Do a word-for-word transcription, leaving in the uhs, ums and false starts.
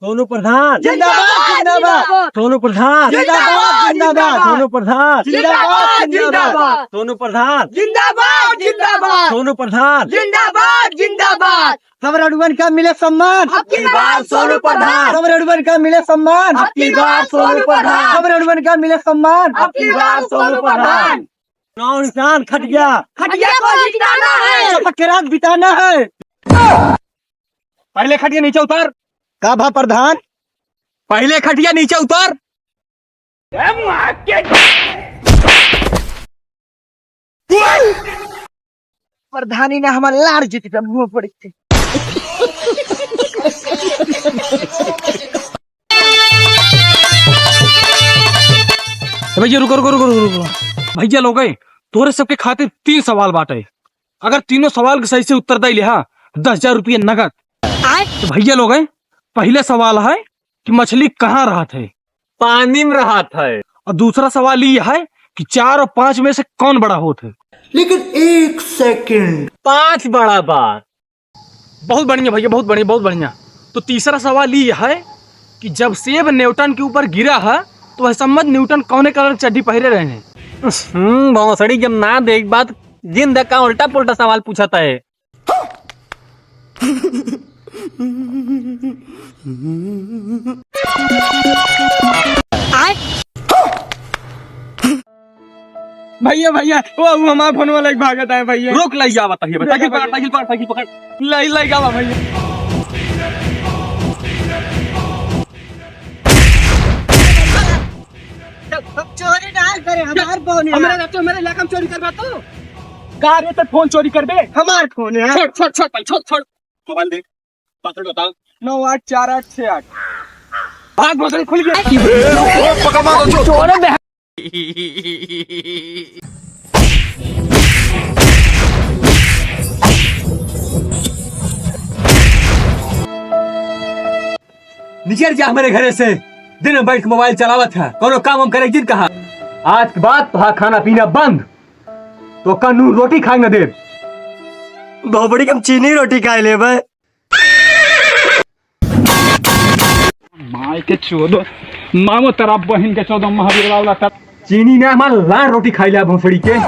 सोनू प्रधान जिंदाबाद, जिंदाबाद। सोनू प्रधान जिंदाबाद, जिंदाबाद। सोनू प्रधान जिंदाबाद, जिंदाबाद। सोनू प्रधान जिंदाबाद, जिंदाबाद। सोनू प्रधान जिंदाबाद, जिंदाबाद। सोनू प्रधान जिंदाबाद, जिंदाबाद। सब रउड़ुअन का मिले सम्मान। अब की बार सोनू प्रधान। सब रउड़ुअन का मिले सम्मान। अब की बार सोनू प्रधान। सब रउड़ुअन का मिले सम्मान। अब की बार सोनू प्रधान। चुनाव निशान खटिया। खटिया को जिताना है। चपक के राज बिताना है। पहले खटिया नीचे उतार। का भा प्रधान? पहले खटिया नीचे उतार। प्रधानी ना हमार लाड़ जीत पे मुंह पड़ी थे। ए भैया, रुको, रुको, रुको, रुको, रुको। भैया लोग, तोरे सबके खातिर तीन सवाल बाटे। अगर तीनों सवाल के सही से उत्तर दे लिहा, दस हजार रुपये नगद। आय? तो भैया लोग, पहला सवाल है कि मछली कहाँ रहत है? पानी में रहत है। और दूसरा सवाल ये है कि चार और पाँच में से कौन बड़ा होत है? लेकिन एक सेकंड। पाँच बड़ा बा। बहुत बढ़िया भैया, बहुत बढ़िया, बहुत बढ़िया। तो तीसरा सवाल ये है कि जब सेब न्यूटन के ऊपर गिरा है, तो वह समझ न्यूटन कौने कलर की चड्डी पहरे रहे हैं? हम्म, भोसड़ी, जब ना देख बात, जिन देखा उल्टा पुल्टा सवाल पूछता है। भैया, भैया, वो, वो हमार फोनवा लेके भागत है, भैया। रोक, लई जावा, तहिए, साइकिल पकड़, साइकिल पकड़, साइकिल पकड़। लई, लई जावा, भैया। हम चोरी ना करे, हमार फोन है। हमारे, तो मेरे इलाका में चोरी करबा तू? का रे, तो फोन चोरी करबे? हमार फोन है। छोड़, छोड़, छोड़, भाई, छोड़, छोड़। मोबाइल दे, पासवर्ड बता। नौ आठ चार आठ छः आठ। भाग, भोसड़ी, खुल गया। निकल जा हमारे घरे से। दिन में बैठ के मोबाइल चलावत है, कोनो काम हम करे जिन कहा। आज के बाद तोहार खाना पीना बंद, तो का नून रोटी खाए न देब। भोपड़ी के हम चीनी रोटी खाए लेबे। माई के चोदो, मामो तेरा बहिन के चोदो, महावीर बावला तर। चीनी ना, हमार लाल रोटी खाई ले भोसड़ी के।